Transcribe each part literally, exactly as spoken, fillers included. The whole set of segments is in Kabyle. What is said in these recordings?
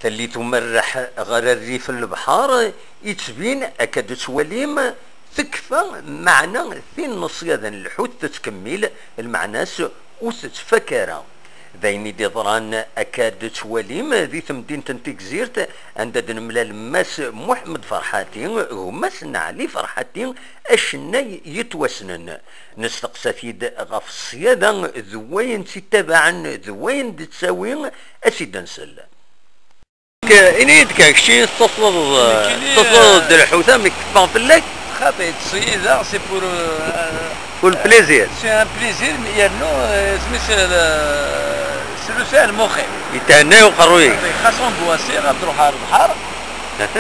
Tallit umerreḥ ɣer rrif n lebḥer, yettbin akka d-tettwalim tekfa, meɛna tin n ṣṣyada n lḥut tettkemmil, lmeɛna-s ur tettfak ara. D ayen i d-iḍran akka d-tettwalim di temdint n Tigzirt, anda d-nemlal Mass Muḥemmed Ferḥati, gma-s n Ɛli Ferḥati, acennay yettwassnen. Nesteqsa-t-id ɣef ṣṣyada d wayen tt-ittabaɛen d wayen d-tettawi, ad s-id-nsel. Ini-yi-d kan, kečči tettaṣleḍ, tettaṣleḍ-d lḥut amek teffeɣ fell-ak? Xaṭi, ttṣeyyideɣ, c'est pour, euh, pour le plaisir. C'est un plaisir, mais yernu, euh, isem-is, euh, le, c'est le, c'est le muxi. Yethenna uqerruy-ik. Xaṭi, xas angoissé, ad ruḥeɣ ɣer lebḥer.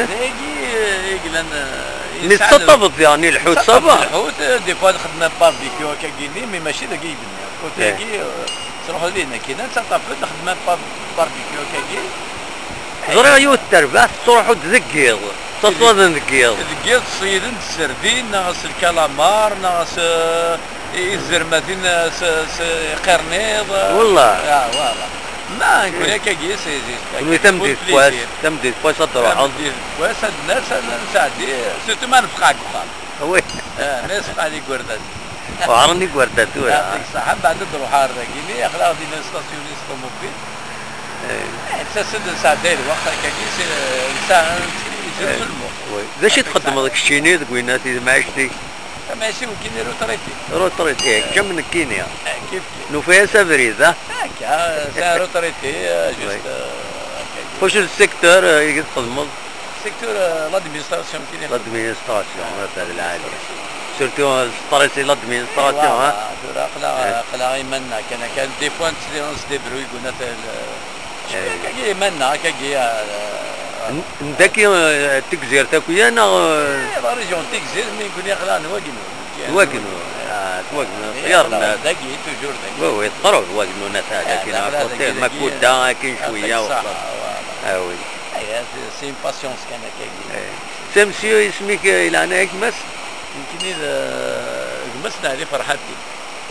Dagi, euh, i yellan, euh, mi tettaṭṭabeḍ diɣen i lḥut, ça va? Lḥut, euh, des fois nxeddem un barbecue akkagi-nni, mais mačči dagi i d-nniɣ. Côté-agi, euh, Truḥeḍ dinna kina, d taṭṭafet, nxeddem un bar-, barbecue akkagi. Ẓriɣ yiwet terbaɛt tettruḥu-d deg yiḍ, ttaṣladen deg yiḍ. Deg yiḍ ṣeyyden-d sserdin, neɣ s lkalamar, neɣ s, eh, izermatin, eh, s, s iqirniḍ. Wallah. Ya, voilà. Ma nekkni akkagi, c'est juste. Kenwi tameddit n wass, tameddit n wass ad d-truḥeḍ. Tameddit n wass ad d-nas, ad nesɛeddi, surtout ma nefqeɛ deg uxxam. Oui. Eh, ma yesqeɛ deg igerdan. Uɛren igerdan tura. Yeɛṭik ṣṣeḥḥa, mbeɛd ad d-ruḥeɣ ar dagi-nni, aql-aɣ dinna stasyuni s ṭumubil. Eh. Eh, ttasen-d nesɛedday lweqt akkagi, s-, nesɛa, s-, s-, eh, s lmux. Oui. D acu i txeddmeḍ keččini deg winna, di temɛict-ik? Tamɛict-iw nekkini retraité. Retraité, eh, kečč am nekkini. Eh, kif kif. Nufa-yas abrid, ah? Akka, c'est un retraité, euh, juste, euh, akkagi. Txucceḍ secteur, euh, i txeddmeḍ? Secteur, euh, l'administration, kini. L'administration, ah, d lɛali. Surtout, euh, stressé l'administration, hein. Voilà, tura aql-aɣ, aql-aɣ iman-nneɣ kan, kan, des fois, on se débrouille, guna tal, euh, eh, akkagi iman-nneɣ, akkagi, euh, n-, n daki, euh, Tigzirt akk ya, neɣ, euh? Eh, la région Tigzirt, mi guni aql-aɣ n Wagnu. Wagnu, ah, Wagnu, eh, xyar aql-aɣ nnas. Dagi, toujours dagi. Oui, oui, teqreb Wagnu, nata, eh, lakin aql-aɣ côté dagi, Makuda, akin cwiya, ṣṣeḥ, voilà. Ah, oui. Aya, c'est, c'est une patience kan akkagi. Eh. Tamsi, isem-ik, eh, i leɛnaya-k, Mass? Nekkini d, eh, gma-s n Ɛli Ferḥati.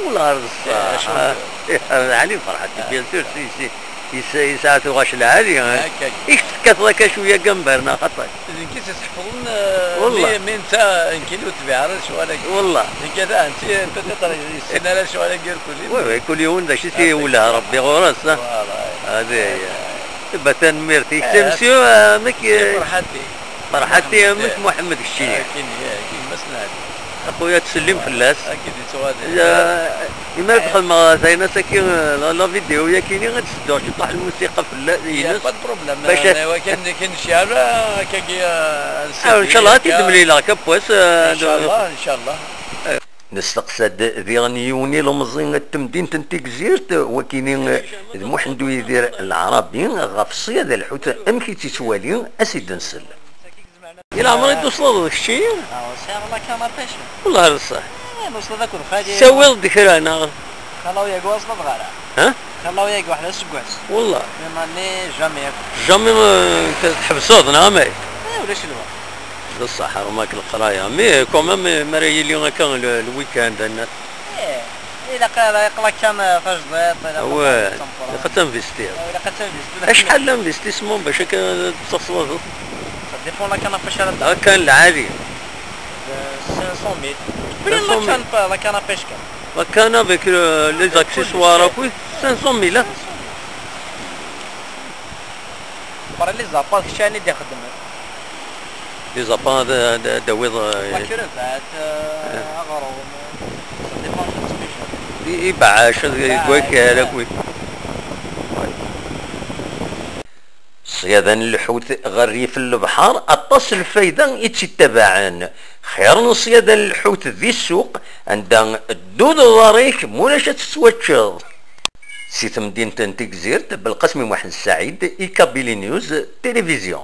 Wellah ar d ṣṣeḥ. Eh, Ɛli Ferḥati, bien sûr, si, si, yes-, yesɛa tuɣac lɛali, eh. Akkagi. I tekkateḍ akka cwiya gambar, neɣ xaṭi? D nekk i s-iseḥfḍen, eh, mi, mi netta, nekkini ur tbiɛ ara lecɣal-agi. Wellah. Nekk ata, netta, peut-être, yessin ara lecɣal-agi irkelli. Oui, oui, kul yiwen d acu i t-iwelleh Rebbi ɣur-s, ah. Voilà. Adi, eh. Ba, tanemmirt-ik. Eh, tamsi, eh, amek, eh, Ferḥati. Ferḥati, amek Muḥemmed keččini? Akin, akin, ma s-nɛeddi. Axuya, ttsellim fell-as. Akin yettɣadin. Ya, imi ara d-xedmeɣ tayen-as-agi, la, la vidéo-yagi-ni, ad s-dduɣ ciṭuḥ lmusiqa fell-, ines. Y a pas de problème. Bac a- eh, akin, akin necɛel, eh, akkagi, eh, ah, ncallah ad t-id-mlileɣ kapwas, eh, ncallah, ncallah. Nesteqsa-d diɣen yiwen ilemẓi n temdint n Tigzirt, wakini d Muḥend Uyidir Leɛrabi, ɣef ṣṣyada n lḥut, amek i tt-ittwali, ad s-id-nsel. I leɛmer i d-tuṣleḍ d kečči? Awa, sɛiɣ la canne à pêche. Wellah d ṣṣeḥ. Eh, nuṣleḍ akked xali. Tessawiḍ-d kra, neɣ? Xalaw yagi ur ṣleḍ ara. Ha? Xalaw yagi waḥed aseggas. Wellah. Mais mani jamais akk. Jamais, eh, t-, tḥebseḍ, neɣ amek? Eh, ulac lweqt. D ṣṣeḥ, rmak leqraya. Mais quand même, mi ara yili akka le, le week-end, anat. Eh, ilaq ara iqla kan, eh, tajdiṭ, ilaq ad tameqqrant. Ilaq ad tinvestiḍ. Eh, ilaq ad tinvestiḍ. Acḥal l'investissement bac akka ad tettaṣlaḍ? Ça dépend la canne à pêche ara d-taɣeḍ. Akan lɛali. Eh, cinq cent mille. Prix la canne, la canne à pêche kan. La canne avec, euh, les accessoires, oui, cinq cent mille, hein. Après les appâts, kečč ayen i d-ixeddmen. Les appâts, d, d, d awiḍ, eh, la crevette, eh, aɣrum, ça dépend de la spécialité. I, ibeɛɛac, ad, ibeɛɛac, deg wakal, eh, akk. Ṣṣyada n lḥut ɣer rrif n lebḥer, aṭas n lfayda i tt-ittabaɛen. Xir n ṣṣyada n lḥut di ssuq, anda ddud ḍar-ik, mulac ad tettwaččeḍ. Si temdint n Tigzirt, Belqasem Muḥend Saɛid, i Kabili News, tilivizyu.